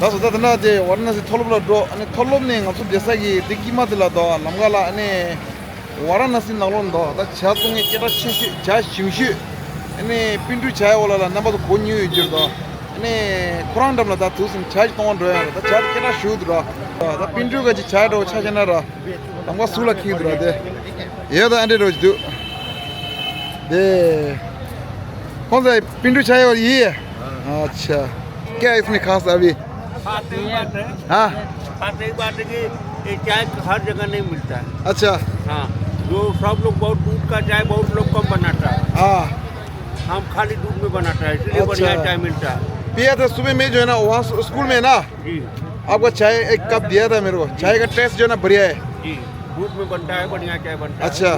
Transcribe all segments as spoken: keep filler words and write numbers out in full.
ལགས་སོ། ད་ད་ནང་དེ་ཝཱ་ར་ཎ་སི་མཐོ་སློབ་ལ་འགྲོ། ཨ་ནི་མཐོ་སློབ་ནས་ང་ཚོ་བསྡད་ས་གི་དེ་དཀྱིལ་མ་དེ་ལ་འདུག་ལམ་ཁ་ལ། ཨ་ནི་ཝཱ་ར་ཎ་སི་ནང་ལོགས་འདུག་ད་ཇ་བཙོང་མཁན་སྐད་གྲགས་ཆེ་ཤོས། ཇ་ཞིམ་ཤོས། ཨ་ནི་པིན་ཀྲུའི་ཇའི་འོག་ལ་ལ་རྣམ་པ་ཚོ་གོ་མྱོང་ཡོད་རྒྱུ་རེད་དོ། ཨ་ནི་ཁོ་རང་འགྲམ་ལ་ད་དུས་སུ་ཇ་ཞིག་གཏོང་བ་འགྲོ་ཡ་རེད། ད་ཇ་དེ་སྐད་གྲགས་ཞེ་པོ་འདུག་ར། ད་པིན་ཀྲུའི་ག་ཅིག་ཇ་འདྲ་བོ་ཆ་བཞག་ན་ར། དང་པོ་ཟུར་ལ་འཁྱེར་འདུག་ར་དེ། ཡོད་ད་ཨ་འདྲ་འདྲ་བོ་ཞིག་འདུག་དེ། कौन सा है? पिंटू चाय और ये है? हाँ। अच्छा। क्या है इसमें खास अभी? खास एक बात है। हाँ। खास एक बात है कि ये चाय हर जगह नहीं मिलता है। अच्छा। हाँ। जो सब लोग बहुत दूध का चाय बहुत लोग कम बनाता है। हाँ। हम खाली दूध में बनाता है, इसलिए बढ़िया अच्छा। चाय मिलता है। पिया था सुबह में जो है ना, वहाँ स्कूल में ना, जी। आपका चाय एक कप दिया था मेरे को। चाय का टेस्ट जो है ना, बढ़िया है। जी। दूध में बनता है, बढ़िया चाय बनता है। अच्छा।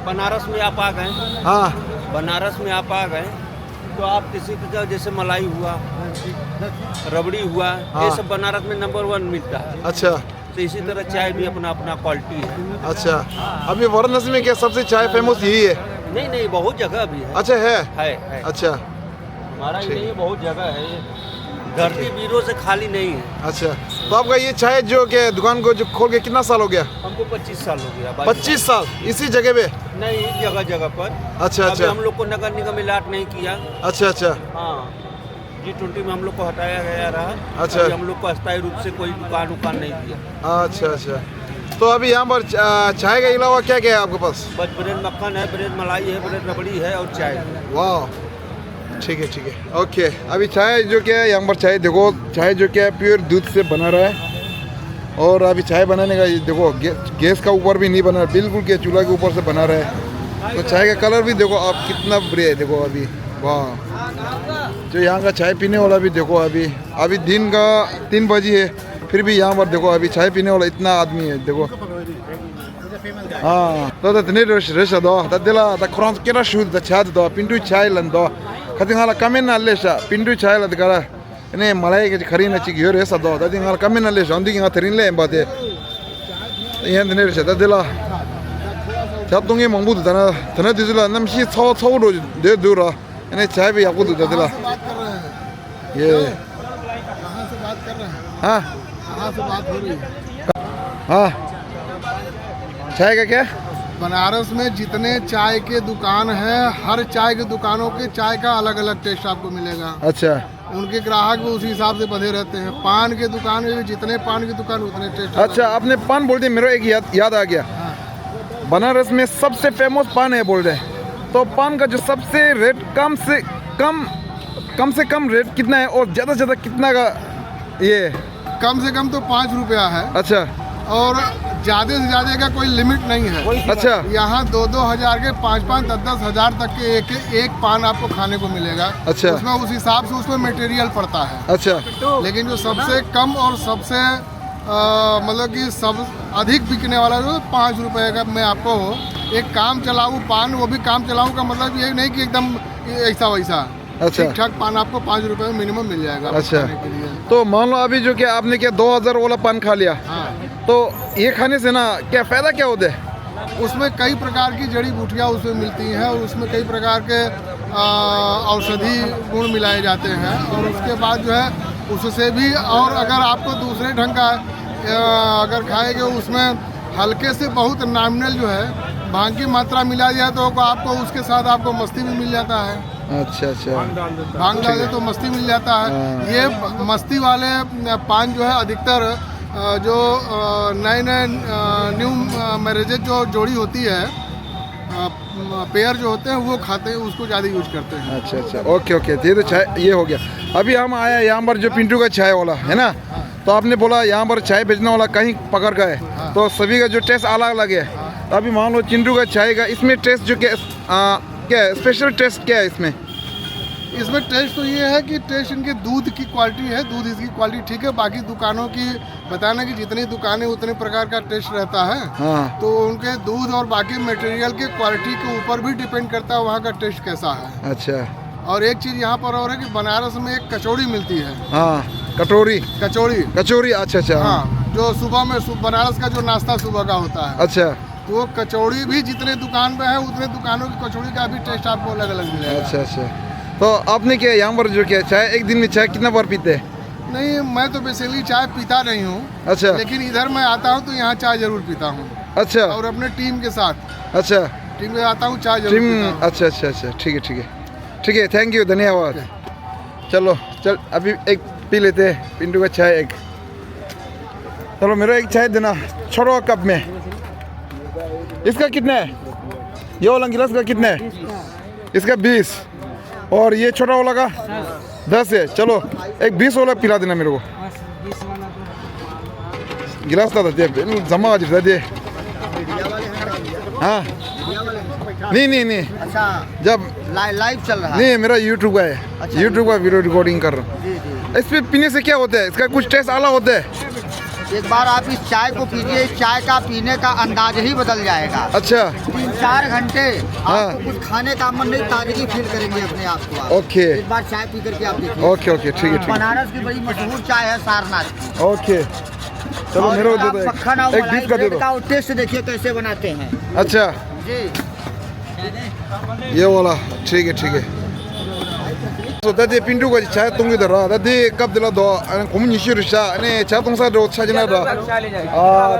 बनारस में आप आ गए। हाँ। बनारस में आप आ गए तो आप किसी की तरह, जैसे मलाई हुआ, रबड़ी हुआ, हाँ। ये सब बनारस में नंबर वन मिलता है। अच्छा। तो इसी तरह चाय भी अपना अपना क्वालिटी है। अच्छा। अभी वाराणसी में क्या सबसे चाय फेमस यही है? नहीं, नहीं, बहुत जगह भी है। अच्छा है। है, है। अच्छा। हमारा ही ठीक। नहीं है, बहुत जगह है ये। धरती वीरों से खाली नहीं है। अच्छा। तो आपका ये चाय जो के दुकान को जो खोल के कितना साल हो गया? हमको पच्चीस साल हो गया, बाईस पच्चीस साल इसी जगह पे? नहीं, इस जगह जगह पर। अच्छा, अभी अच्छा। हम लोग को नगर निगम अलाट नहीं किया। अच्छा, अच्छा। हाँ, जी ट्वेंटी में हम लोग को हटाया गया रहा। अच्छा। अभी हम लोग को अस्थायी रूप से कोई दुकान उकान नहीं दिया। अच्छा, अच्छा। तो अभी यहाँ पर चा-, चाय के अलावा क्या क्या है आपके पास? बस ब्रेड मक्खन है, ब्रेड मलाई है, ब्रेड रबड़ी है और चाय है। वाह, ठीक है, ठीक है, ओके। अभी चाय जो क्या है, यहाँ पर चाय देखो, चाय जो क्या है, प्योर दूध से बना रहा है। और अभी चाय बनाने का ये देखो, गै-, गैस का ऊपर भी नहीं बना, बिल्कुल के चूल्हा के ऊपर से बना रहा है। तो चाय का कलर भी देखो आप, कितना बढ़िया है, देखो अभी। वाह, जो यहाँ का चाय पीने वाला भी देखो अभी, अभी दिन का तीन बजे है, फिर भी यहाँ पर देखो अभी चाय पीने वाला इतना आदमी है, देखो। ཨ། ད་ད་དེ་ནས་རེད་རེད་ཤག་དོ། ད་དེ་ལ་ད་ཁོ་རང་ཚོ་སྐད་གྲགས་ཞུ་ད་ཆ་དེ་དོ། པིན་ཀྲུའི་ཇའི་ལ་དོ། ཁ་ཚིག་ང་ལ་ཀ་མེན་ན་སླེབས་ཤག་པིན་ཀྲུའི་ཇའི་ལ་དེ་ག་ར། ཨ་ནི་མ་ལ་ཡི་ག་ཅིག་ག་རེ་ཡིན་ན་ཅིག་ཡོད་རེད་ས་དོ། ད་དེ་ང་ལ་ཀ་མེན་ན་སླེབས་ཤག་འདི་གི་ང་དེ་རིང་སླེབས་ཡིན་པ་དེ། ཡན་དེ་ནས་རེད་ཤག་ད་དེ་ལ། ཇ་བཏུང་མཁན་མང་པོ་འདུག་ད་ན་ད་ན་དུས་ཚོད་ལ་གནམ་གཤིས་ཚ་བ་ཚ་བོ་འགྲོ་བསྡད་འདུག་ར། ཨ་ནི་ཇ་དཔེ་ཡག་པོ་འདུག་ད་དེ་ལ། ཡེ། कहाँ से बात कर रहे हैं? हाँ। कहाँ से बात हो रही है? हाँ। चाय का क्या? बनारस में जितने चाय के दुकान हैं, हर चाय की दुकानों के चाय का अलग-अलग टेस्ट आपको मिलेगा। अच्छा। उनके ग्राहक भी उसी हिसाब से बंधे रहते हैं। पान के दुकान में भी जितने पान की दुकान, उतने टेस्ट अलग। अच्छा, आपने पान बोल दिया, मेरे को एक याद, याद आ गया। हाँ। बनारस में सबसे फेमस पान है बोल रहे हैं, तो पान का जो सबसे रेट कम से कम, कम से कम रेट कितना है और ज़्यादा से ज़्यादा कितना का ये? कम से कम तो पाँच रुपया है। अच्छा। और ज़्यादा से ज़्यादा का कोई लिमिट नहीं है। अच्छा। यहाँ दो दो हज़ार के, पाँच पाँच, दस दस हज़ार तक के एक एक पान आपको खाने को मिलेगा। अच्छा। उसमें उस हिसाब से उसमें मटेरियल पड़ता है। अच्छा। लेकिन जो सबसे कम और सबसे, अ, मतलब कि सब अधिक बिकने वाला जो है, पाँच रुपए का मैं आपको एक काम चलाऊ पान, वो भी काम चलाऊ का मतलब ये नहीं कि एकदम ऐसा वैसा। अच्छा। ठीक ठाक पान आपको पाँच रुपए में मिनिमम मिल जाएगा आपको अच्छा। खाने के लिए। तो मान लो अभी जो कि आपने क्या दो हज़ार वाला पान खा लिया, हाँ। तो ये खाने से ना क्या फ़ायदा क्या होता है? उसमें कई प्रकार की जड़ी बूटियाँ उसमें मिलती हैं, उसमें कई प्रकार के, अ, औषधि गुण मिलाए जाते हैं और उसके बाद जो है उससे भी, और अगर आपको दूसरे ढंग का, अ, अगर खाएंगे, उसमें हल्के से बहुत नॉमिनल जो है भांग की मात्रा मिला दिया तो आपको उसके साथ आपको मस्ती भी मिल जाता है। अच्छा, अच्छा। भांग डाल ठीक है। दे तो मस्ती मिल जाता है। हाँ। ये मस्ती वाले पान जो है अधिकतर, अ, जो, अ, नए नए, अ, न्यू, अ, मैरिजेज जो जोड़ी होती है, अ, पेयर जो होते हैं वो खाते हैं, उसको ज़्यादा यूज़ करते हैं। अच्छा, अच्छा, ओके, ओके, ये तो चाय, ये हो गया। अभी हम आया यहाँ पर जो पिंटू का चाय वाला है ना, हाँ। तो आपने बोला यहाँ पर चाय बेचने वाला कहीं पकड़ का है, हाँ। तो सभी का जो टेस्ट अलग अलग है। हाँ। तो अभी मान लो चिंटू का चाय का, इसमें टेस्ट जो क्या, आ, क्या है, स्पेशल टेस्ट क्या है इसमें? इसमें टेस्ट तो ये है कि टेस्ट इनके दूध की क्वालिटी है, दूध इसकी क्वालिटी ठीक है। बाकी दुकानों की बताना कि जितनी दुकानें उतने प्रकार का टेस्ट रहता है। हाँ। तो उनके दूध और बाकी मटेरियल के क्वालिटी के ऊपर भी डिपेंड करता है वहाँ का टेस्ट कैसा है। अच्छा। और एक चीज़ यहाँ पर और है कि बनारस में एक कचौड़ी मिलती है। हाँ, कटोरी। कचौड़ी। कचौरी, अच्छा, अच्छा। हाँ, जो सुबह में सु-, बनारस का जो नाश्ता सुबह का होता है। अच्छा। तो वो कचौड़ी भी जितने दुकान पे है, उतने दुकानों की कचौड़ी का भी टेस्ट आपको अलग-अलग मिलेगा। अच्छा, अच्छा। तो आपने क्या यहाँ पर जो क्या चाय, एक दिन में चाय कितना बार पीते हैं? नहीं, मैं तो बेसिकली चाय पीता नहीं हूँ। अच्छा। लेकिन इधर मैं आता हूँ तो यहाँ चाय जरूर पीता हूँ। अच्छा। और अपने टीम के साथ। अच्छा। टीम के साथ आता हूँ, चाय जरूर टीम पीता हूँ। अच्छा, अच्छा, अच्छा, ठीक है, ठीक है। ठीक है, थैंक यू, धन्यवाद। चलो, चल, अभी एक पी लेते हैं पिंटू का चाय एक। चलो, मेरा एक चाय देना, छोटा कप में। इसका कितना है? ये वाला गिलास का कितना है? इसका बीस। और ये छोटा वाला का दस है। चलो, एक बीस वाला पिला देना मेरे को। गिलास था, था, दे, जमा आज था, दे। हाँ। नहीं, नहीं, नहीं। अच्छा। जब लाइ-, लाइव चल रहा है। नहीं, मेरा यूट्यूब का है। अच्छा, यूट्यूब का वीडियो रिकॉर्डिंग कर रहा हूँ। जी, जी। इस पे पीने से क्या होता है? इसका कुछ टेस्ट अलग होता है? एक बार आप इस चाय को पीजिए, इस चाय का पीने का अंदाज ही बदल जाएगा। अच्छा। तीन चार घंटे हाँ। आपको कुछ खाने का मन नहीं, ताजगी फील करेंगे अपने आप को आप। ओके। एक बार चाय पी करके आप देखिए। ओके, ओके, ठीक है, ठीक है। बनारस की बड़ी मशहूर चाय है सारनाथ की। ओके। चलो, और मेरे को दे आप दो एक। मक्खन और एक मलाई बीस का दे ब्रेड दो। का टेस्ट देखिए कैसे बनाते हैं। अच्छा। जी। ये वाला, ठीक है, ठीक है। So, ད་དེ་པིན་ཀྲུ་ག་ཅིག་ཇ་བཏུང་གི་འདུག་ར། ད་དེ་སྐབས་དེ་ལ་དོ་ཨ་ནི་སྒོར་མོ་ཉི་ཤུ་རེད་ཤག་ཨ་ནི་ཇ་བཏུང་ས་འགྲོ་ཆ་ཅི་ན་ར། ཨ་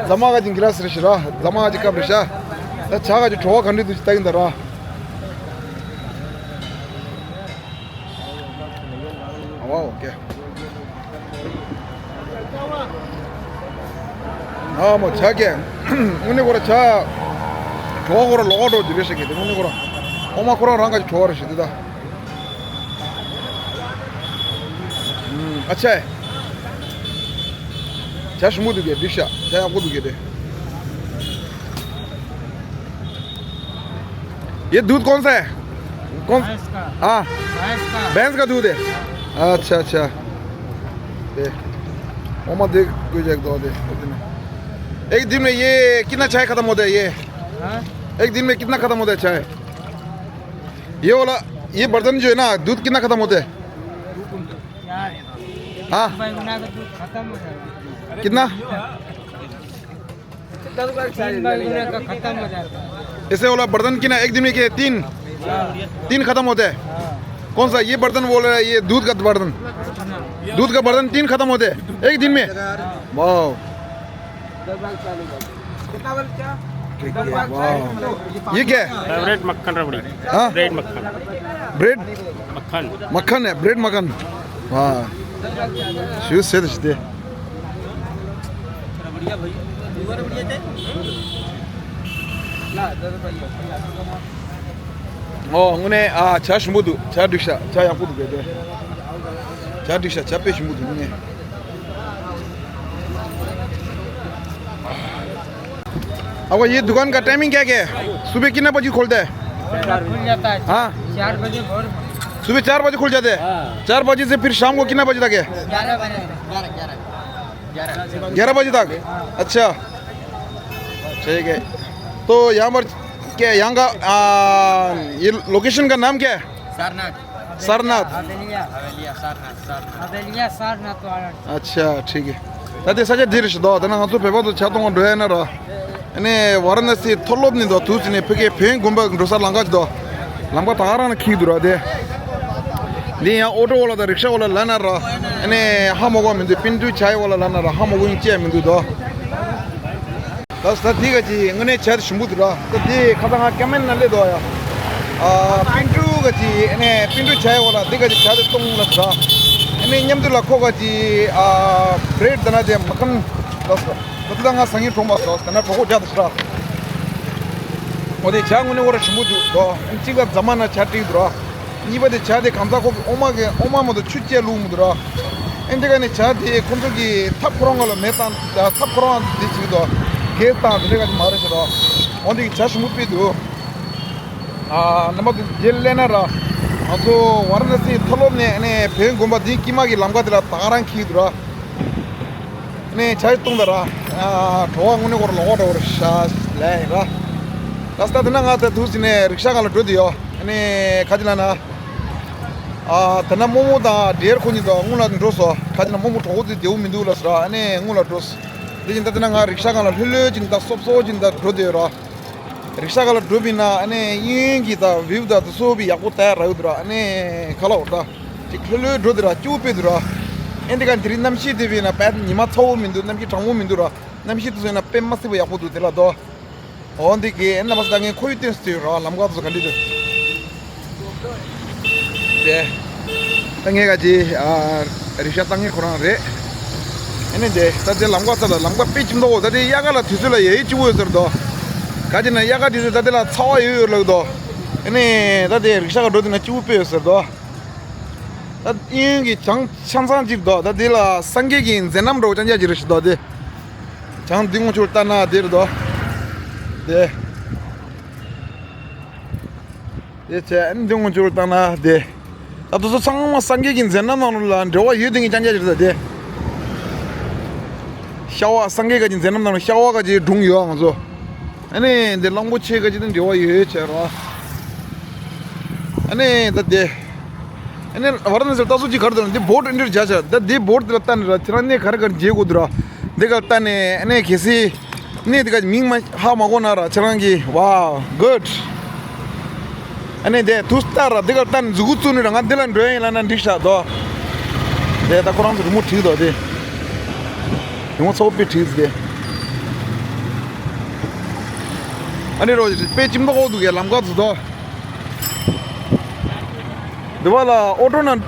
ཛ་མ་ག་ཅིག་གི་ལ་སི་རེད་ཤག་ར། ཛ་མ་ག་ཅིག་སྐབས་རེད་ཤག་ད་ཇ་ག་ཅིག་བྲོ་བ་ག་འདྲ་འདུག་ཅིག་ལྟ་གི་འདུག་ར། ཨ་ཝ་ཨོ་ཀེ། ཨ་མོ་ཇ་ཀེ། དངོས་གནས་ཁོ་ར་ཇ། བྲོ་བ་ཁོ་ར་ལོག་འགྲོ་རྒྱུ་རེད་ཤག་གི་དེ་དངོས་གནས་ཁོ་ར། ཨོ་མ་ཁོ་རང་རང་ག་ཅིག་བྲོ་བ་རེད་ཤག་དེ་ད། ཨ་ཆ། ཇ་ཞིམ་པོ་འདུག་གས། འགྲིག་ཤག་ཇ་ཡག་པོ་འདུག་གས་དེ། ये दूध कौन सा है? कौन? भैंस का। हाँ। भैंस का। भैंस का दूध है। अच्छा, अच्छा। दे। ओमा देख, कोई एक दो दे। एक दिन में ये कितना चाय खत्म होता है ये? हाँ? एक दिन में कितना खत्म होता है चाय? ये वाला, ये बर्तन जो है ना, दूध कितना खत्म होता है? यार, हाँ। भाई, उन्हें तो दूध खत्म हो जाएगा। कितना? तीन भाई उन्हें का खत्म हो जाता है। ऐसे वाला बर्तन की ना एक दिन में के तीन, तीन खत्म होते हैं। कौन सा ये बर्तन बोल रहा है? ये दूध का बर्तन, दूध का बर्तन तीन खत्म होते हैं एक दिन में। वाह। ठीक है, वाह। ये क्या है? ब्रेड मक्खन रबड़ी। हाँ? ब्रेड मक्खन। ब्रेड? मक्खन। मक्खन है, ब्रेड मक्खन। वाह। शुरू से तो ཨོ། དངོས་གནས་ཨ་ཇ་ཞིམ་པོ་འདུག་ཇ་འགྲིག་ཤག་ཇ་ཡག་པོ་འདུག་གས། ཇ་འགྲིག་ཤག་ཇ་དཔེ་ཞིམ་པོ་འདུག་དངོས་གནས། आपका ये दुकान का टाइमिंग क्या क्या है? सुबह कितना बजे खोलता है? खुल जाता है। हाँ। चार बजे भोर में। सुबह चार बजे खुल जाते हैं। हाँ। चार बजे से फिर शाम को कितना बजे तक है? ग्यारह बजे। ग्यारह बजे तक। अच्छा। ठीक है। तो यहाँ पर क्या है? यहाँ का आ, ये लोकेशन का नाम क्या है? सारनाथ। सारनाथ। हवेलिया। हवेलिया सारनाथ, सारनाथ। हवेलिया सारनाथ वाला। अच्छा, ठीक है। ད་དེ་ས་ཆ་འདི་རེད་ཤག་དོ། ད་ནང་ང་ཚོ་བོད་པ་ཚོ་ཇ་བཏུང་བ་འགྲོ་ཡ་ན་ར། ཨ་ནི་ཝ་ར་ཎ་སི་མཐོ་སློབ་ནས་དོ་དུས་ནས་ཕ་གིའི་བོན་དགོན་པ་འགྲོ་ས་ལམ་ཁ་ཅིག་དོ། ལམ་ཁ་ད་ག་རང་ལ་འཁེལ་འདུག་ར་དེ། འདི་ཡང་ཨོ་ཊོ་བ་ལ་དང་རིག་ཤ་བ་ལ་ལབ་ན་ར། ཨ་ནི་ཧ་མ་གོ་མི་འདུག་པིན་ཏུ་ཇའི་བ་ལ་ལབ་ན་ར་ཧ་མ་གོ་ཡིན་ཅི་ཡང་མི་འདུག་དོ། ད་ད་འདི་ག་ཅིག་དངོས་གནས་ཇ་དེ་ཞིམ་པོ་འདུག་ར། ད་འདི་ཁ་སང་ང་ཀེ་མེན་ན་སླེབས་འདུག་ཡ། ཨ་པིན་ཏུ་ག་ཅིག་ཨ་ནི་པིན་ཏུ་ཇའི་བ་ལ་འདི་ག་ཅིག་ཇ་དེ་བཏུང་ལ་ཟེར་ར། ཨ་ནི་མཉམ་དུ་ལ་ཁོ་ག་ཅིག་ཨ་བྲེད་ད་ན་དེ་མ་ཁན་ད་ཟེར། ད་ད་ང་སང་ཉིན་གྲོངས་པ་ཟེར་ད་ན་གྲོགས་པོ་ཇ་དེ་ཟེར་ར། འོ་དེ་ཇ་དངོས་གནས་ཁོ་ར་ཞིམ་པོ་འདུག་དོ། ཨ་ནི་གཅིག་ལ་རྫ་མ་ན་ཇ་བྲིས་འདུག་ར། གཉིས་པ་དེ་ཇ་དེ་གང་ཟག་ཁོ་གི་འོ་མ་གི་འོ་མ་མ་གཏོགས་ཆུ་བཅས་བླུགས་མི་འདུག་ར། ཨེ་འདི་ག་ནས་ཇ་དེ་ཁོ་ཚོ་གི་ཐབ་ཁོ་རང་ག་ལ་མེ་བཏང་ཐབ་ཁོ་རང་དེ་བྱེད་དོ། གས་བཏང་དེ་འདྲ་ག་ཅིག་མ་རེད་ཤག་ར། འོ་འདི་གི་ཇ་ཞིམ་པོ་དཔེ་འདུག་ཨ་རྣམ་པ་ཚོ་རྗེས་ལ་སླེབས་ན་ར། ང་ཚོ་ཝ་ར་ཎ་སི་མཐོ་སློབ་ནས་ཨ་ནི་བོན་དགོན་པ་འདི་དཀྱིལ་མ་གི་ལམ་ཁ་དེ་ལ་ད་ག་རང་འཁེལ་འདུག་ར། ནས་ཇ་བཏུང་ད་ར། ཨ་བྲོ་བ་དངོས་གནས་ཁོ་ར་ལོག་འགྲོ་བ་རེད་ཤག་ལབ་ཡིན་ར། ད་ལྟ་དེ་ན་ང་ད་དུས་ཙི་ནས་རིག་ཤ་སྒང་ལ་འགྲོ་དུས་ཡོད། ཨ་ནི་ག་ཅི་ལབ་ན། ཨ་དེ་ན་རྨོ་མོ་དང་ཌེ་ཡར་ཁོ་གཉིས་དང་སྔོན་ལ་འགྲོ་སོང་། ག་ཅི་ན་རྨོ་མོ་གྲོགས་པོ་དེ་བདེ་པོ་མི་འདུག་ལབ་ཟེར་ར། ཨ་ནི་སྔོན་ལ་འགྲོ་སོང་། དེ་བཞིན་ད་དེ་ན་ང་རིག་ཤ་སྒང་ལ་ལྷོད་ལྷོད་ཅིག་ད་སོབ་སོབ་ཅིག་ད་འགྲོ་དུས་ཡོད་ར། རིག་ཤ་སྒང་ལ་འགྲོ་བིན་ན་ཨ་ནི་གཡས་གཡོན་གྱི་ད་བིའུ་ད་དེ་ཚོ་བི་ཡག་པོ་ལྟ་ཡ་རག་ཡོད་དུ་ར། ཨ་ནི་ག་ལ་འོ་ད་ཅིག་ལྷོད་ལྷོད་འགྲོ་དུ་ར་སྐྱིད་པོ་དཔེ་འདུག་ར། ཨེ་འདི་ག་འདི་རིང་གནམ་གཤིས་དེ་བས་ན་དཔེ་ཉི་མ་ཚ་བོ་མི་འདུག་གནམ་གཤིས་གྲང་མོ་མི་འདུག་ར། གནམ་གཤིས་དེ་ཚོ་ཡིན་ན་དཔེ་མ་སྲིད་པ་ཡག་པོ་འདུག་དེ་ལ་དོ། འོ་འདི་གི་ཨེ་ན་མ་ས་ད་ངས་ཁོ་ཡུ་ཏོན་སྟེ་ར་ལམ་ཁ་དེ་ཚོ་ག་འདྲི་འདུག་དེ། ད་ངས་ག་ཅི་ཨ་རི་ཤ་བཏང་ངས་ཁོ་རང་རེད། ཨེ་ནས་དེ་ད་དེ་ལམ་ཁ་ས་ད་ལམ་ཁ་དཔེ་ཅིག་མདོག་འོ་ད་དེ་དབྱར་ཁ་ལ་དུས་ཚོད་ལ་ཡ་ཡི་སྐྱིད་པོ་ཡོད་ཟེར་དོ། ག་ཅི་ན་དབྱར་ཁ་དུས་ཚོད་ད་དེ་ལ་ཚ་བ་ཡོད་ཡོད་ལགས་དོ། ཨེ་ནས་ད་དེ་རི་ཤ་ག་འགྲོ་དེ་ན་སྐྱིད་པོ་དཔེ་ཡོད་ཟེར་དོ། ད་གཡས་གཡོན་གྱི་བྱང་ཆ་ཚང་ཅིག་དོ། ད་དེ་ལ་སངས་རྒྱས་ཀྱི་མཛད་རྣམ་འདྲ་བོ་ཅང་ཅང་ཅིག་རེད་ཤི་དོ་དེ། བྱང་འདི་ངོ་ཆུར་ལྟ་ན་དེ་རེད་དོ། དེ། དེ་བྱས་འདི་ངོ་ཆུར་ལྟ་ན་དེ། ད་དུ་སོ་ཚང་མ་སངས་རྒྱས་ཀྱི་མཛད་རྣམ་ནང་ལ་འབྲེལ་བ་ཡོད་དེ་ངས་ཅང་ཅང་ཅིག་རེད་དོ་དེ། ཤ་བ་སངས་རྒྱས་ཀྱི་མཛད་རྣམ་ནང་ལ་ཤ་བ་ག་ཅིག་སྒྲུང་ཡོད་ང་ཚོ། ཨ་ནི་འདི་གླང་པོ་ཆེ་ག་ཅིག་དང་འབྲེལ་བ་ཡོད་བྱས་རོ། ཨ་ནི་ད་དེ། ཨ་ནི་ཝཱ་ར་ཎ་སིར་ལྟ་སོ་ཅིག་གར་དུ་འདི་བོ་ཊི་འདིར་བྱ་བྱ་ད་འདི་བོ་ཊི་འདི་ལ་ལྟ་ནི་ར་ཁྱེད་རང་གནས་ག་རེ་ག་རེ་མཇལ་དགོས་འདུག་ར། འདི་ག་ལྟ་ནི་ཨ་ནི་གལ་སྲིད་གནས་འདི་ག་མིང་མ་ཧ་མ་གོ་ན་ར་ཁྱེད་རང་གིས་ཝའོ་གུཌ། ཨ་ནི་དེ་དུས་ལྟར་ར་འདི་ག་ལྟ་ནི་མཛུ་གུ་བཙུགས་ནི་ར་ང་འདི་ལ་འགྲོ་ཡིན་ལ་ན་འགྲིག་ཤག་དོ། དེ་ད་ཁོ་རང་ཚོ་རི་མོ་བྲིས་དོ་དེ། རི་མོ་ཚོ་པི་བྲིས་དེ། ཨ་ནི་རོ་དཔེ་ཅིག་མདོག་འོ་འདུག་གས་ལམ་ཁ་ཚོ་དོ། འདི་བ་ལ་ཨོ་ཊོ་ན།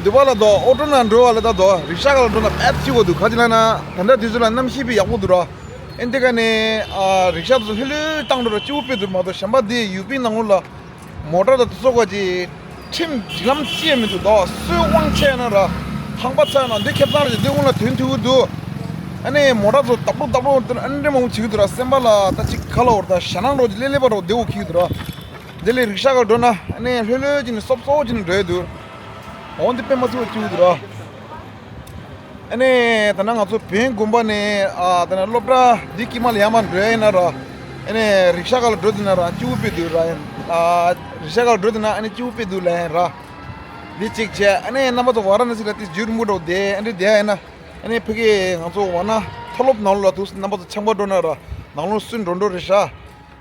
འདི་བ་ལ་དོ་ཨོ་ཊོ་ན་འགྲོ་བ་ལ་ད་དོ་རི་ཤ་ག་ལ་འགྲོ་ན་ཨེ་ཙི་གོ་འདུག་ག་ཅི་ལ་ན་ད་ལྟ་དུས་ཚོད་ལ་གནམ་གཤིས་པི་ཡག་པོ་འདུག་ར། ཨེ་འདི་ག་ནས་ཨ་རི་ཤ་དུ་ལྷོད་ལྷོད་བཏང་འགྲོ་ར་སྐྱིད་པོ་དཔེ་འདུག་མ་གཏོགས་གཞན་པ་འདི་ཡུ་པི་ནང་ལོགས་ལ་མོ་ཊ་དང་དུ་སོགས་པ་ཅིག་ཁྲིམས་སྒྲིག་ལམ་ཅི་ཡང་མི་འདུག་དོ། སུས་དབང་ཆ་ཡོད་ན་ར་ཧང་པ་ཚ་ཡོད་ན་འདི་ཁེབས་ཚང་རེད་འདི་ཀུན་ལ་དོན་ཐུག་གི་འདུག་ཨ་ནི་མོ་ཊ་ཚོ་དབ་ལོ་དབ་ལོ་འདི་ཨ་འདྲ་མང་པོ་བྱེད་ཀྱི་འདུག་ར། སེམས་པ་ལ་ད་ཅིག་ག་ལ་འོར་ད་ཞེད་སྣང་རོ་ཅིག་ལེ་ལེ་པ་རོ་བདེ་བོ་འཁྱེར་གྱི་འདུག་ར། འདི་ལས་རིག་ཤ་ག་འགྲོ་ན་ཨ་ནི་ལྷོད་ལྷོད་ཅིག་ནས་སོབ་སོབ་ཅིག་ནས་འགྲོ་ཡི་འདུག་འོ་འདི་དཔེ་མ་སྲིད་པ་བྱེད་ཀྱི་འདུག་ར། ཨ་ནི་ད་ན་ང་ཚོ་བོན་དགོན་པ་ནས་ཨ་ད་ན་སློབ་གྲྭ་འདི་དཀྱིལ་མ་ལ་ཡར་མར་འགྲོ་ཡ་ཡིན་ན་ར། ཨ་ནི་རིག་ཤ་ག་ལ་འགྲོ་དུས་ན་ར་སྐྱིད་པོ་དཔེ་འདུག་ར་ཡིན། ཨ་རིག་ཤ་ག་ལ་འགྲོ་དུས་ན་ཨ་ནི་སྐྱིད་པོ་དཔེ་འདུག་ལ་ཡིན་ར། འདི་གཅིག་བྱས་ཨ་ནི་རྣམ་པ་ཚོ་ཝཱ་ར་ཎ་སི་ལ་ཏིས་རྒྱུན་རིང་པོ་འགྲོ་བསྡད་ཨ་འདྲ་བསྡད་ཡ་ཡིན་ན་ཨ་ནི་ཕ་གི་ང་ཚོ་ཝཱ་ཎ་མཐོ་སློབ་ནང་ལོགས་ལ་འདུག་རྣམ་པ་ཚོ་ཆམ་པ་འགྲོ་ན་ར་ནང་ལོགས་སུ་འགྲོ་འགྲོ་རེད་ཤག་ཨ་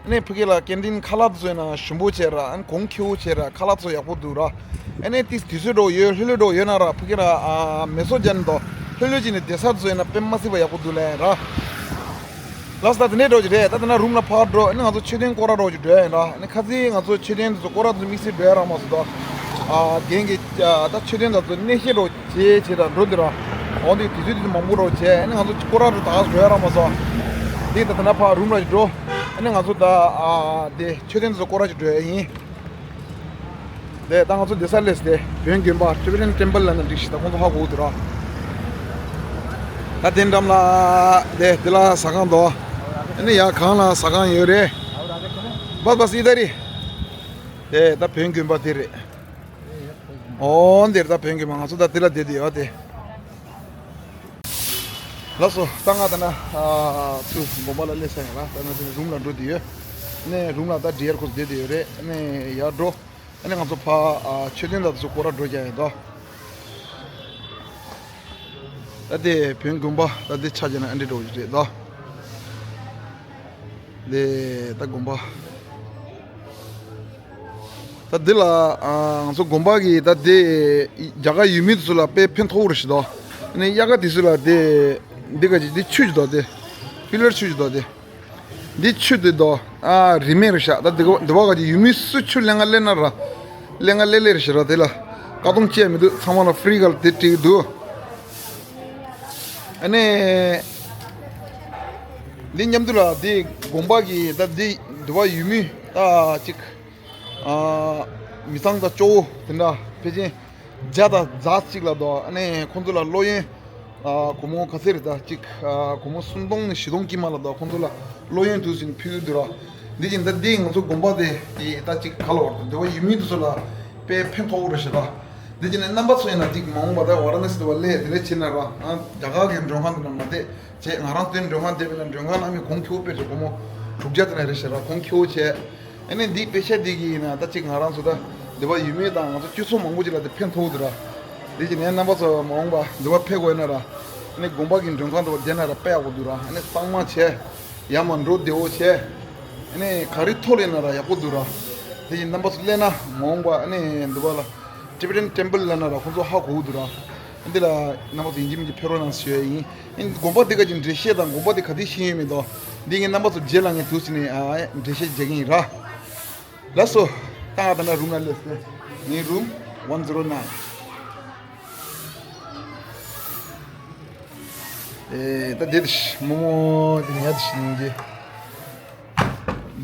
ནི་ཕ་གི་ལ་ཀེན་ཊིན་ཁ་ལག་དེ་ཚོ་ཡིན་ན་ཞིམ་པོ་བྱས་ར་ཨ་ནི་གོང་ཁེ་པོ་བྱས་ར་ཁ་ལག་ཚོ་ཡག་པོ་འདུག་ར། ཨ་ནི་ཏིས་དུས་ཚོད་འགྲོ་ཡོད་ལྷོད་ལྷོད་འགྲོ་ཡོད་ན་ར་ཕ་གི་ར་ཨ་མེ་སོ་ཇན་དོ་ལྷོད་ལྷོད་ཅིག་ནས་བསྡད་ས་དེ་ཚོ་ཡིན་ན་དཔེ་མ་སྲིད་པ་ཡག་པོ་འདུག་ལ་ཡིན་ར། ལགས་སོ་ད་དེ་ནས་འགྲོ་གི་རེད། ད་དེ་ན་རུམ་ལ་ཕར་འགྲོ་ཨ་ནི་ང་ཚོ་མཆོད་རྟེན་སྐོར་ར་འགྲོ་གི་འགྲོ་ཡ་ཡིན་ར། ཨ་ནི་ཁ་སང་ང་ཚོ་མཆོད་རྟེན་དེ་ཚོ་སྐོར་ར་དེ་ཚོ་དམིགས་བསལ་འགྲོ་ཡ་རག་མ་སོང་དོ། ཨ་རྒན་གྱི་ཨ་ད་མཆོད་རྟེན་དེ་ཚོ་གནས་བཤད་འགྲོ་བྱས་བྱས་དང་འགྲོ་འདི་ར། འོ་འདི་དུས་ཚོད་དེ་ཚོ་མང་པོ་རོགས་བྱས་ཨ་ནི་ང་ཚོ་སྐོར་ར་རུ་ད་ག་འགྲོ་ཡ་རག་མ་སོང་། འདི་ད་ད་ན་ཕར་རུམ་ལ་ཞིག་འགྲོ། ཨ་ནི་ང་ཚོ་ད་ཨ་དེ་མཆོད་རྟེན་དེ་ཚོ་སྐོར་ར་ཞིག་འགྲོ་ཡ་ཡིན། དེ་ད་ང་ཚོ་འདི་ས་སླེབས་ཏེ་བོན་དགོན་པ་ཊི་བི་རེན་ཊེམ་པལ་ལ་ན་འགྲིག་ཤི་ད་ཁོང་ཚོ་ཧ་གོ་འདུག་ར། ད་དེ་འགྲམ་ལ་དེ་དེ་ལ་ཟ་ཁང་འདུག་ཨ་ནི་ཡ་གང་ལ་ཟ་ཁང་ཡོད་རེད། བ་བ་སི་ད་རི། དེ་ད་བོན་དགོན་པ་དེ་རེད། ཨོ་འདིར་ད་བོན་དགོན་པ་ང་ཚོ་ད་དེ་ལ་བསྡད་དེ་ཡོད་དེ། ལགས་སོ་ད་ང་ད་ན་ཨ་ཚུར་དགོན་པ་ལ་སླེབས་ས་ཡིན་ལ་ད་ང་ཚོ་རུམ་ལ་འགྲོ་དེ་ཡོད། ནས་རུམ་ལ་ད་ཌི་ཡར་ཁོ་ཚོ་བསྡད་དེ་ཡོད་རེད་ནས་ཡར་འགྲོ། ནས་ང་ཚོ་ཕ་ཨ་མཆོད་རྟེན་ད་ཚོ་སྐོར་ར་འགྲོ་རྒྱག་ཡིན་ད། ད་དེ་བོན་དགོན་པ་ད་དེ་ཆ་བྱས་ན་ཨ་འདྲེ་འགྲོ་གི་རེད་ད། དེ་ད་དགོན་པ། ད་འདི་ལ་ཨ་ང་ཚོ་དགོན་པ་གི་ད་དེ་རྒྱ་གར་ཡུལ་མི་དེ་ཚོ་ལ་དཔེ་ཕན་ཐོགས་རེད་ཤི་ད། ཨ་ནི་དབྱར་ཁ་དུས་ཚོད་ལ་དེ་འདི་ག་ཅིག་འདི་ཆུ་ཅིག་ད་དེ་ཕི་ལར་ཆུ་ཅིག་ད་དེ་འདི་ཆུ་དེ་ད་ཨ་རི་མེད་རེད་ཤག་ད་འདི་ག་འདི་བ་ག་ཅིག་ཡུལ་མི་སུ་ཆུ་ལེན་ག་སླེབས་ན་ར་ལེན་ག་སླེབས་སླེབས་རེད་ཤག་ར་དེ་ལ་ཀ་ཏོང་ཅི་ཡང་མི་འདུག་ཚང་མ་ལ་ཧྥི་རི་ག་ལ་དེ་སྤྲད་ཀྱི་འདུག་ཨ་ནི་འདི་མཉམ་དུ་ལ་དེ་དགོན་པ་གི་ད་དེ་འདི་བ་ཡུལ་མི་ད་ཅིག་ཨ་མི་ཚང་དང་སྐྱོ་བོ་དེ་འདྲ་ཕལ་ཆེར་བརྒྱ་དང་ཛ་གཅིག་ལ་དོ། ཨ་ནི་ཁོང་ཚོ་ལ་སློབ་ཡོན་ཨ་སྒོར་མོ་ག་ཚད་རེད་ད་གཅིག་ཨ་སྒོར་མོ་སུམ་སྟོང་ནས་བཞི་སྟོང་དཀྱིལ་མ་ལ་དོ། ཁོང་ཚོ་ལ་སློབ་ཡོན་དུ་ཟིན་ཕུལ་གྱི་འདུག་ར། འདི་བཞིན་ད་འདི་ང་ཚོ་དགོན་པ་དེ་དེ་ད་གཅིག་ག་ལ་བར་དུ་འདི་བ་ཡུལ་མི་དེ་ཚོ་ལ་དཔེ་ཕན་ཐོགས་རེད་ཤག་ད། འདི་བཞིན་ནས་རྣམ་པ་ཚོ་ཡིན་ན་གཅིག་མ་འོངས་པ་ད་ཝ་ར་ཎ་སི་དུ་བ་ལས་དེ་ལས་ཕྱིན་ན་ར་ཨ་རྒྱ་གར་གི་མགྲོན་ཁང་དེ་ན་མ་བསྡད་བྱས་ང་རང་དེ་མགྲོན་ཁང་བསྡད་པ་ཡིན་ན་མགྲོན་ཁང་ནང་མི་གོང་ཁེ་པོ་དཔེ་ཆེ་སྒོར་མོ་དྲུག་བརྒྱ་དེ་ན་རེད་ཤག་ར་གོང་ཁེ་པོ་བྱས། ཨ་ནི་འདི་དཔེ་ཆ་འདི་གི་ཡིན་ན་ད་ཅིག་ང་རང་ཚོ་ད་འདི་བ་ཡུལ་མི་དང་ང་ཚོ་སྤྱི་ཚོགས་མང་པོ་ཅིག་ལ་དེ་ཕན་ཐོགས་འདུག་ར། འདི་ཅིག་ནས་རྣམ་པ་ཚོ་མ་འོངས་པ་འདི་བ་ཕེབས་དགོས་ན་ར། ཨ་ནི་དགོན་པ་གི་མགྲོན་ཁང་དུ་བ་བསྡད་ན་ར་དཔེ་ཡག་པོ་འདུག་ར། ཨ་ནི་གཙང་མ་བྱས་ཡར་མར་འགྲོ་བདེ་བོ་བྱས། ཨ་ནི་ག་རེ་ཐོག་ལས་ན་ར་ཡག་པོ་འདུག་ར། དེ་ཡིན་རྣམ་པ་ཚོ་སླེབས་ན་མ་འོངས་པ་ཨ་ནི་འདི་བ་ལ་Tibetan Temple་ལ་ན་ར་ཁོང་ཚོ་ཧ་གོ་གི་འདུག་ར། འདི་ལ་རྣམ་པ་ཚོ་ཡིན་གཅིག་མིན་གཅིག་ཕེབས་རོགས་གནང་ཞུ་ཡ་ཡིན། ཨིན་དགོན་པ་འདི་ག་ཅིག་འགྲེལ་བཤད་དང་དགོན་པ་འདི་ག་དུས་ཤེས་ཡོད་མེད་དོ། འདི་ངས་རྣམ་པ་ཚོ་རྗེས་ལ་ངས་དུས་ཟིན་ནས་ཨ་འགྲེལ་བཤད་རྒྱག་གི་ཡིན་ར། ལགས་སོ། ད་ང་ད་ན་རུམ་ན་སླེབས་སོང་། ངའི་རུམ་ཝན་ཛི་རོ་ནའིན། ཨེ་ད་དེ་དེ་ཤི་མོ་མོ་དེ་ཉལ་དེ་ཤི་ནིང་ཅི།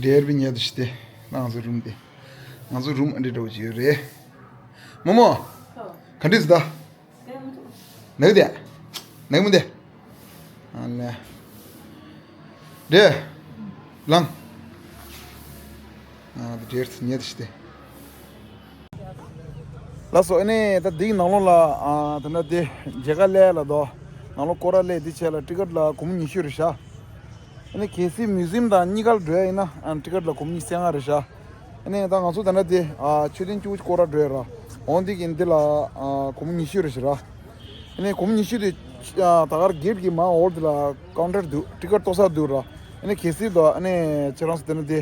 དེར་བི་ཉལ་དེ་ཤི་དེ། ང་ཚོ་རུམ་དེ། ང་ཚོ་རུམ་ཨ་འདྲེ་འདྲ་བོ་ཅིག་ཡོད་རེད། མོ་མོ། ག་འདྲ་ཟིག་ད། ནག་དེ། ནག་མི་དེ། ཨ་ལེ། དེ། ལང་། ཨ་དེ་དེར་ཉལ་དེ་ཤི་དེ། ལགས་སོ། ཨ་ནི་ད་འདིའི་ནང་ལོགས་ལ་ཨ་ད་ན་དེ་མཇལ་ཁ་སླེབས་ལ་དོ། ནང་ལོགས་སྐོར་ར་སླེབས་འདི་བྱས་ལ་ཊི་ཀེ་ཊི་ལ་སྒོར་མོ་ཉི་ཤུ་རེད་ཤག་ཨ་ནི་གལ་སྲིད་མིའུ་ཛི་ཡམ་དང་གཉིས་ཀ་ལ་འགྲོ་ཡ་ཡིན་ན་ཨ་ཊི་ཀེ་ཊི་ལ་སྒོར་མོ་ཉི་ཤུ་རྩ་ལྔ་རེད་ཤག་ཨ་ནི་ད་ང་ཚོ་ད་ན་དེ་ཨ་མཆོད་རྟེན་གཅིག་པུ་སྐོར་ར་འགྲོ་ཡ་ར། འོང་འདི་གིན་འདི་ལ་ཨ་སྒོར་མོ་ཉི་ཤུ་རེད་ཤག་ར། ཨ་ནི་སྒོར་མོ་ཉི་ཤུ་དེ་ཨ་ད་གར་གེ་ཊི་གི་མ་འོག་འདི་ལ་ཀའུན་ཊར་འདུག་ཊི་ཀེ་ཊི་གཏོང་ས་འདུག་ར། ཨ་ནི་གལ་སྲིད་དོ་ཨ་ནི་ཁྱེད་རང་ཚོ་ད་ན་དེ།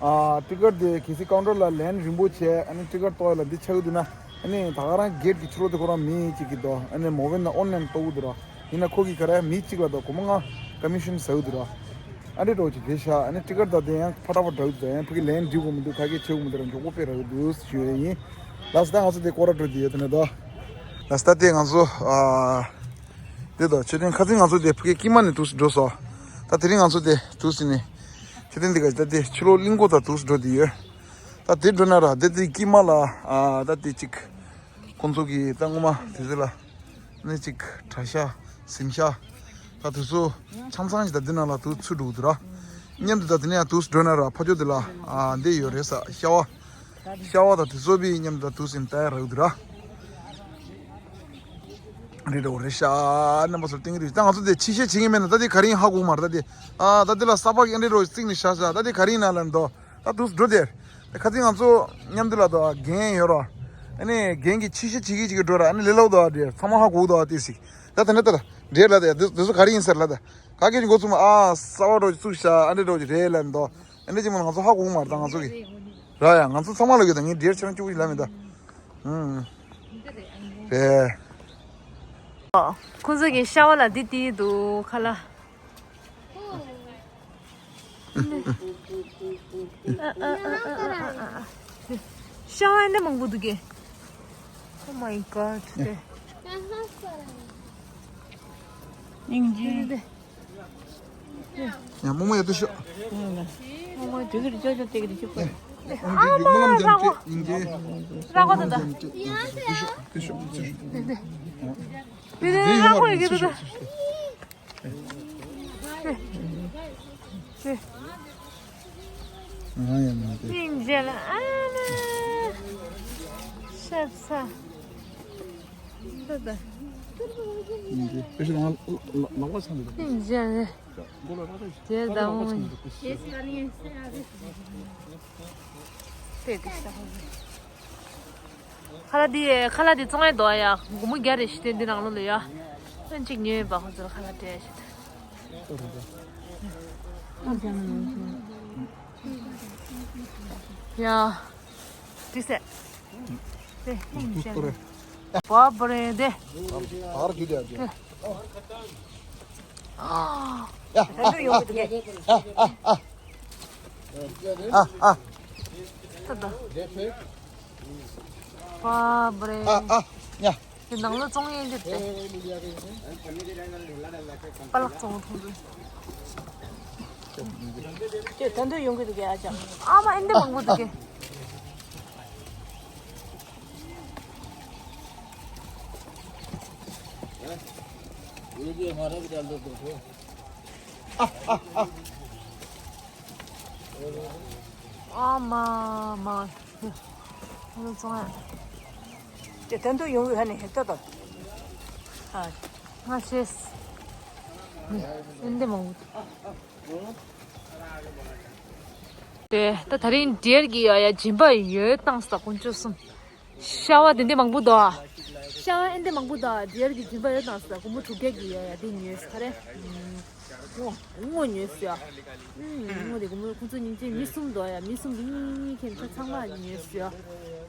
ཨ་ཊི་ཀེ་ཊི་དེ་གལ་སྲིད་ཀའུན་ཊར་ལ་ལེན་རིང་པོ་བྱས་ཨ་ནི་ཊི་ཀེ་ཊི་གཏོང་ཡ་ལ་འདི་ཆགས་ཀྱི་འདུག་ན་ཨ་ནི་ད་ག་རང་གེ་ཊི་གི་ཕྱི་ལོགས་དེ་ཁོ་རང་མི་གཅིག་གིས་དོ་ཨ་ནི་མོ་བེན་ན་ཨོན་ལན་གཏོང་གི་འདུག་ར། ཡིན་ན་ཁོ་གིས་ག་རེ་མི་གཅིག་ལ་དོ་སྒོར་མོ་ལྔ་ཀོ་མི་ཤན་ཟ་གི་འདུག་ར། ཨ་འདྲེ་འདྲ་བོ་ཅིག་རེད་ཤག་ཨ་ནི་ཊི་ཀེ་ཊི་ད་དེ་ཡང་ཕ་ཏག་ཕ་འདྲ་བོ་ཅིག་ད་ཡང་ཕ་གི་ལེན་འགྲིག་གོ་མི་འདུག་ཁ་སྐད་ཆེ་གོ་མི་འདུག་ར་མགྱོགས་པོ་སྤེལ་ར་གི་འདུག་ཞུ་ཡ་ཡིན། ལགས་སོ། ད་ང་ཚོ་དེ་སྐོར་ར་འགྲོ་དེ་ཡོད་དེ་ནས་དོ། ལགས་སོ། ད་དེ་ང་ཚོ་ཨ་དེ་དོ་མཆོད་རྟེན་ཁ་སང་ང་ཚོ་དེ་ཕ་གི་དཀྱིལ་མ་ནས་དུས་སུ་འགྲོ་སོང་། ད་དེ་རིང་ང་ཚོ་དེ་དུས་སུ་ནས་མཆོད་རྟེན་འདི་ག་ད་དེ་ཕྱི་ལོགས་གླིང་སྐོར་ད་དུས་སུ་འགྲོ་དེ་ཡོད། ད་དེ་འགྲོ་ན་ར་དེ་དེ་དཀྱིལ་མ་ལ་ཨ་ད་དེ་ཅིག་ཁོང་ཚོ་གི་ད་སྔོན་མ་དེ་ཚོ་ལ་ནི་ཅིག་གྲྭ་ཤག་གཟིམ་ཤག་ད་དེ་ཚོ་ཆང་ཚང་ཞིག་ད་དེ་ནང་ལ་དུས་ཚུད་འགྲོ་གི་འདུག་ར། མཉམ་དུ་ད་དེ་ནས་ཡང་དུས་སུ་འགྲོ་ན་ར་ཕ་ཇོ་དེ་ལ་ཨ་འདི་ཡོད་རེད་ས་ཤ་བ། ཤ་བ་དང་དེ་ཚོ་བི་མཉམ་དུ་ད་དུས་སུ་ཡིན་ལྟ་ཡ་རག་གི་འདུག་ར། རེད་འགྲོ་རེད་ཤག་རྣམ་པ་ཚོར་སྟོན་གྱི་རེད། ད་ང་ཚོ་དེ་ཕྱི་བཤད་བྱེད་ཀྱི་མེད་ན་ད་དེ་ག་རེ་ཡིན་ཧ་གོ་གི་མ་རེད། ད་དེ་ཨ་ད་དེ་ལ་ས་ཕག་ཨེ་འདྲེ་རོ་བརྩིགས་ནས་བཞག་བཞག་ད་དེ་ག་རེ་ཡིན་ན་ལབ་འདུག་ད་དུས་འགྲོ་དེར། ད་ཁ་སང་ང་ཚོ་མཉམ་དུ་ལ་དོ་རྒན་ཡོད་རོ། ཨ་ནི་རྒན་གྱིས་ཕྱི་བཤད་བྱེད་ཀྱི་བྱེད་ཀྱི་འགྲོ་ར། ཨ་ནི་ལས་སླ་པོ་དོ་དེ་ཚང་མ་ཧ་གོ་དོ་དེ་ཞིག་ད་དེ་ནས་ད་འདྲེ་ལ་དེ་དེ་ཚོ་ག་རེ་ཡིན་ཟེར་ལ་ད་ག་གེ་ཅིག་འགོ་ཚུགས་མ་ཨ་ས་བག་རོ་བཙུགས་ཤག་ཨ་འདྲེ་རོ་རེད་ལབ་འདུག་ཨ་འདྲེ་ཅིག་མ་ང་ཚོ་ཧ་གོ་མ་རེད། ད་ང་ཚོ་གི་ར་ཡ་ང་ཚོ་ཚང་མ་ལ་གི་ད་ངས་འདྲེ་ཆེ་རང་གཅིག་པུ་ཞིག་ལབ་མེད་ད། ཨུམ། རེད། ཁོང་ཚོ་གི་ཤ་བ་ལ་འདི་དེ་འདུག་ཁ་ལ། ཤ་བ་འདི་མང་པོ་འདུག་གས། Oh my god. དེ། སྙིང་རྗེ། ཡ་མོ་མོ་ཡ་ཏུ་ཤོ། མོ་མོ་དེ་གི་ཅོ་ཅོ་དེ་གི་ཅོ། ཨ་མ་ར་གོ། སྙིང་རྗེ། ར་གོ་ད་ད། ཏུ་ཤོ་ཏུ་ཤོ་ཏུ་ཤོ། དེ་དེ་ར་གོ་ཡི་གི་ད་ད། སྙིང་རྗེ་ལ་ཨ་ན། ཤ་ཚ། ད་ད། སྙིང་རྗེ་ལ། དེ་ད་འོང་། དེ་དེ་ཤ། ཁ་ལག་འདི་ཁ་ལག་འདི་བཙོང་ཡ་འདུག་ཡ། སྒོར་མོ་བརྒྱ་རེ་ཞིག་སྟེ་འདི་ནང་ལོགས་ལ་ཡ། ཨ་ཅིག་ཉོས་པ་ཁོ་ཚོར་ཁ་ལག་སྤྲད་ཡ་ཞིག་ཡ། འདི་ཟེར། དེ་ཧིང་ཅན། བ་བ་རེད་དེ། ཨ། ད་འདུག་ཡོང་གི་འདུག་གས། ཨ་ཨ། ད་ད། བ་བ་རེད། ཨ་ཨ། ཡ། དེ་ནང་ལོགས་བཙོང་ཡས་འདི་དེ། པ་ལག་བཙོང་མཐོང་དུས། དེ་ད་འདུག་ཡོང་གི་འདུག་གས་ཨ་ཅག་ཨ་མ་ཨེ་འདི་མང་པོ་འདུག་གས། ཨ་མ་མ། ཨ་ལོ་ཙང་། དེ་ད་འདུག་ཡོང་གི་ཧ་ནི་ཧེ་ཏོ་ཏོ། ཨ། ང་ཤེས། ཨེ་འདི་མང་པོ། དེ་ད་དེ་རིང་འདིར་གི་ཡ་ཡ་སྦྱིན་པ་ཡོད་བཏང་ས་དཀོན་མཆོག་གསུམ། ཤ་བ་དེ་འདྲ་མང་པོ་འདུག་ཨ། ཤ་ ཡང་ཨེ་འདི་མང་པོ་དང་ཌི་ཨར་གྱི་སྦྱིན་པ་ཡོད་དང་ཟེར། སྒོར་མོ་དྲུག་བརྒྱ་གི་ཡ་ཡ་དེ་ཉོས་ཟེར་རེད། སྔོ་སྔོ་ཉོས་ཟེར། སྔོ་དེ་སྒོར་མོ་ཁོང་ཚོ་སྙིང་རྗེ། མི་གསུམ་འདུག་ཡ། མི་གསུམ་གྱི་གཉིས་གཉིས་ཁྱེར་ཚང་མ་ཉོས་ཟེར།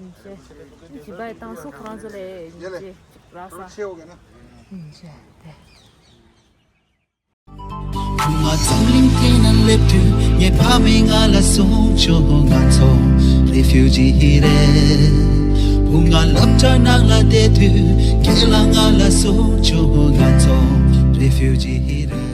སྙིང་རྗེ། སྦྱིན་པ་ཡི་བཏང་སོ་ཁོ་རང་ཚོ་ལས་སྙིང་རྗེ་རག་ས། སྙིང་རྗེ་དེ། བུ་ང་འཛམ་གླིང་སྟེང་ན་སླེབས་དུས་ངའི་ཕ་མས་ང་ལ་གསུངས་བྱུང་། ང་ཚོ་རེ་ཕིའུ་ཇི་རེད། བུ་ང་སློབ་གྲྭ་ནང་ལ་བསྡད་དུས་རྒན་ལགས་ང་ལ་གསུངས་བྱུང་། ང་ཚོ་རེ་ཕིའུ་ཇི་རེད།